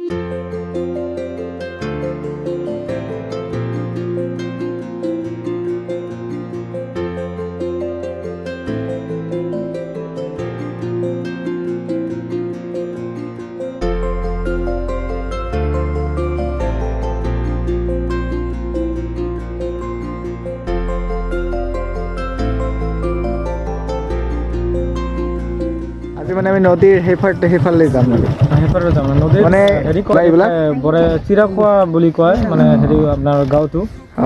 আজি মানে আমি নদীৰ সেইফালে যাম মানে। সেইফালে যাম নদীৰ। মানে হেৰি কয় এইবিলাক? বৰে চিৰাখোৱা বুলি কয়, মানে হেৰি আপোনাৰ গাঁৱটো।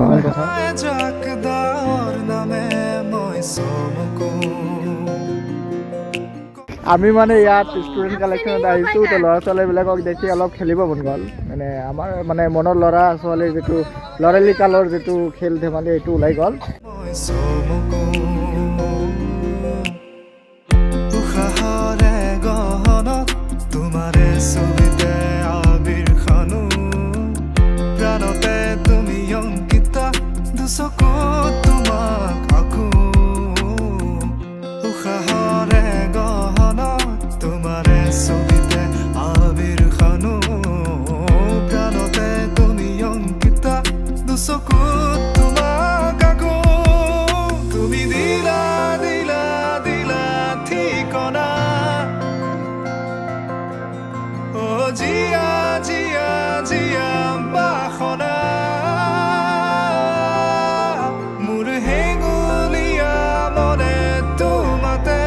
মেইন কথা। এজাক ডাৱৰ নামে মই চমকো। আমি মানে ইয়াত ষ্টুডেণ্ট কালেকশ্যনত আহিছোঁ, তো ল'ৰা ছোৱালীবিলাকক দেখি অলপ খেলিব মন গ'ল। মানে আমাৰ মানে মনৰ ল'ৰা ছোৱালীৰ যিটো ল'ৰালি কালৰ যিটো খেল ধেমালি, এইটো ওলাই গ'ল। মই চমকো। উশাহৰে গহনত তোমাৰে ছবিতে আবিৰ সানো। প্ৰাণতে তুমি অংকিতা, দুচকুত তোমাক আঁকো। উশাহৰে গহনত তোমাৰে ছবিতে আবিৰ সানো। প্ৰাণতে তুমি অংকিতা, দুচকুত তোমাক আঁকো। তুমি দিলা দিলা দিলা ঠিকনা, অ জীয়া জীয়া জীয়া বাসনা। মোৰ হেঙুলীয়া মনে তোমাতে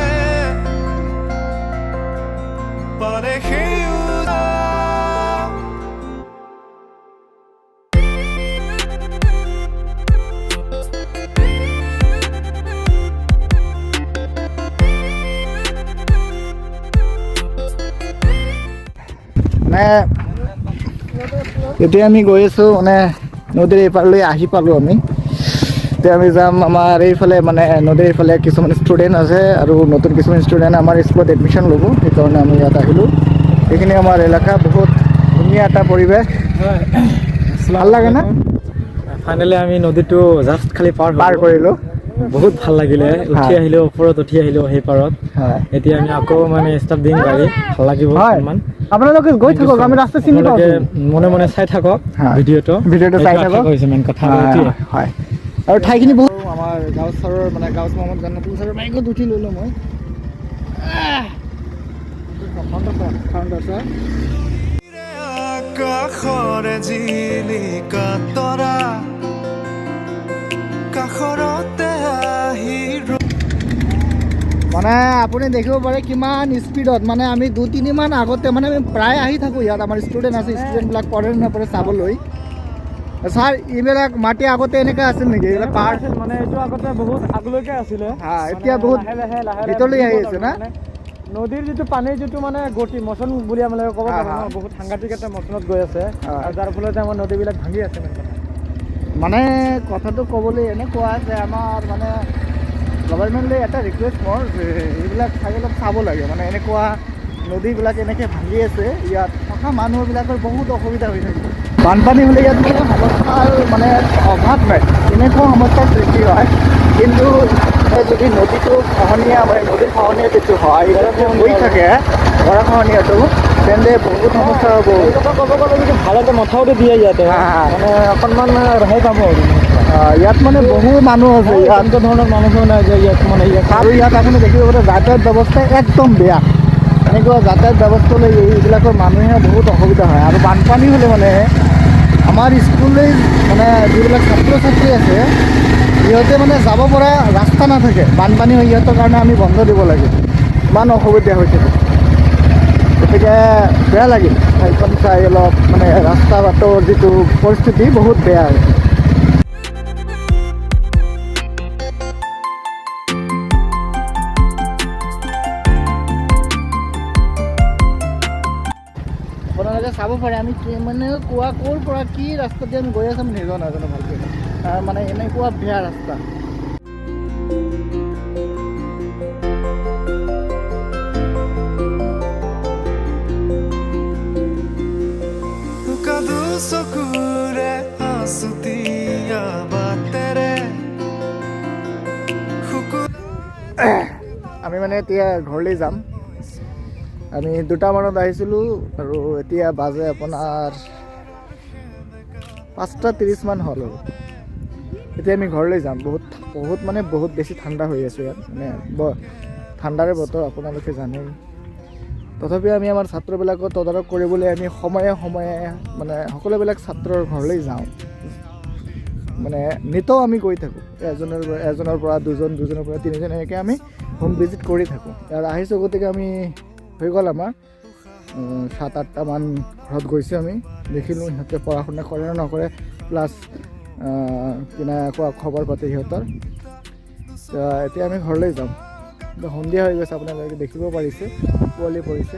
পাৰে সেউজা। মানে এতিয়া আমি গৈ আছোঁ, মানে নদীৰ এইপাৰলৈ আহি পালোঁ আমি। এতিয়া আমি যাম আমাৰ এইফালে, মানে নদীৰ এইফালে কিছুমান ষ্টুডেণ্ট আছে আৰু নতুন কিছুমান ষ্টুডেণ্ট আমাৰ স্কুলত এডমিশ্যন ল'ব, সেইকাৰণে আমি ইয়াত আহিলোঁ। এইখিনি আমাৰ এলেকা, বহুত ধুনীয়া এটা পৰিৱেশ। ভাল লাগে না? ফাইনেলি আমি নদীটো জাষ্ট খালি পাৰ পাৰ হ'লো। কৰিলোঁ। বহুত ভাল লাগিলে, উঠি আহিলো ওপৰত, উঠি আহিলো সেই পাৰত। এতিয়া আমি আকৌ মানে ষ্টাৰ্ট দিম গাড়ী, ভাল লাগিব অকণমান। আপোনালোকে গৈ থাকক, আমি ৰাস্তা চিনি পাওঁ। আপোনালোকে মনে মনে চাই থাকক ভিডিঅ'টো। ভিডিঅ'টো চাই এইটো আশা থাকক। কৰিছোঁ, মেইন কথা আৰু এইটোৱে। হয়, আৰু ঠাইখিনি বহুত। আমাৰ গাঁও ছাৰৰ, মানে গাঁও মহম্মদ জান্নাতুল ছাৰৰ বাইকত উঠি ল'লোঁ মই। ছাৰ। আকাশৰে জিলিকা তৰা কাষৰতে আহি মানে আপুনি দেখিব পাৰে কিমান স্পীডত, মানে আমি 2-3 মান আগতে, মানে আমি প্ৰায় আহি থাকোঁ ইয়াত। আমাৰ ষ্টুডেণ্ট আছে, ষ্টুডেণ্টবিলাক পঢ়ে নপঢ়ে চাবলৈ। ছাৰ, এইবিলাক মাটি আগতে এনেকুৱা আছিল নেকি, এইবিলাক পাহাৰ? আছিল, মানে এইটো আগতে বহুত আগলৈকে আছিলে। হা, এতিয়া বহুত লাহে লাহে লাহে লাহে ভিতৰলৈ আহি বহুত আছে না? মানে নদীৰ যিটো পানীৰ যিটো মানে গতি, মচন বুলি আপোনালোকে ক'ব পাৰোঁ ন, বহুত সাংঘাতিক এটা মচনত গৈ আছে আৰু যাৰ ফলতে আমাৰ নদীবিলাক ভাঙি আছে, মেইন কথা। মানে কথাটো ক'বলৈ এনেকুৱা যে আমাৰ মানে গভৰ্ণমেণ্টলৈ এটা ৰিকুৱেষ্ট মোৰ যে এইবিলাক ঠাই অলপ চাব লাগে। মানে এনেকুৱা নদীবিলাক এনেকৈ ভাঙি আছে, ইয়াত থকা মানুহবিলাকৰ বহুত অসুবিধা হৈ থাকে। বানপানী হ'লে ইয়াত মানে সমস্যাৰ মানে অভাৱ নাই, এনেকুৱা সমস্যাৰ সৃষ্টি হয়। কিন্তু এই যদি নদীটো খহনীয়া, মানে নদীৰ খহনীয়া যিটো হয়, হৈ থাকে গৰাখহনীয়াটো, তেন্তে বহুত সমস্যা হ'ব। এনেকুৱা ক'ব গ'লে যদি ভাল এটা মথাউৰি দিয়ে ইয়াতে, হা, হা। মানে অকণমান ৰেহাই পাব আৰু। ইয়াত মানে বহু মানুহ আছে ইয়াত। এনেকুৱা ধৰণৰ মানুহো নাই যে ইয়াত মানে ইয়াত। আৰু ইয়াত আপুনি দেখিব পাৰে যাতায়াত ব্যৱস্থা একদম বেয়া। এনেকুৱা যাতায়াত ব্যৱস্থালৈ এইবিলাকৰ মানুহে বহুত অসুবিধা হয়। আৰু বানপানী হ'লে মানে আমাৰ স্কুললৈ মানে যিবিলাক ছাত্ৰ ছাত্ৰী আছে, সিহঁতে মানে যাব পৰা ৰাস্তা নাথাকে। বানপানী হৈ সিহঁতৰ কাৰণে আমি বন্ধ দিব লাগে, ইমান অসুবিধা হৈ থাকে। গতিকে বেয়া লাগিল ঠাইখন চাই অলপ, মানে ৰাস্তা ঘাটৰ যিটো পৰিস্থিতি বহুত বেয়া হৈছে। আপোনালোকে চাব পাৰে আমি কি মানে কোৱা ক'ৰ পৰা কি ৰাস্তা দি আমি গৈ আছোঁ, আমি নিজেও নাজানো ভালকৈ। মানে এনেকুৱা বেয়া ৰাস্তা। কাদু চকুৰে আছুতীয়া বাটেৰে শুকুলা আমি মানে এতিয়া ঘৰলৈ যাম। আমি 2টামানত আহিছিলোঁ আৰু এতিয়া বাজে আপোনাৰ 5টা 30মান হ'ল। আৰু এতিয়া আমি ঘৰলৈ যাম। বহুত বহুত মানে বহুত বেছি ঠাণ্ডা হৈ আছে ইয়াত, মানে ঠাণ্ডাৰে বতৰ, আপোনালোকে জানেই। তথাপিও আমি আমাৰ ছাত্ৰবিলাকক তদাৰক কৰিবলৈ আমি সময়ে সময়ে মানে সকলোবিলাক ছাত্ৰৰ ঘৰলৈ যাওঁ। মানে নিতৌ আমি গৈ থাকোঁ, এজনৰ পৰা দুজন, দুজনৰ পৰা তিনিজন, এনেকৈ আমি হোম ভিজিট কৰি থাকোঁ। ইয়াত আহিছোঁ, গতিকে আমি হৈ গ'ল আমাৰ 7-8টামান ঘৰত গৈছোঁ। আমি দেখিলোঁ সিহঁতে পঢ়া শুনা কৰে নে নকৰে, প্লাছ কেনেকুৱা খবৰ পাতি সিহঁতৰ। এতিয়া আমি ঘৰলৈ যাম। সন্ধিয়া হৈ গৈছে, আপোনালোকে দেখিব পাৰিছে, কুঁৱলী পৰিছে।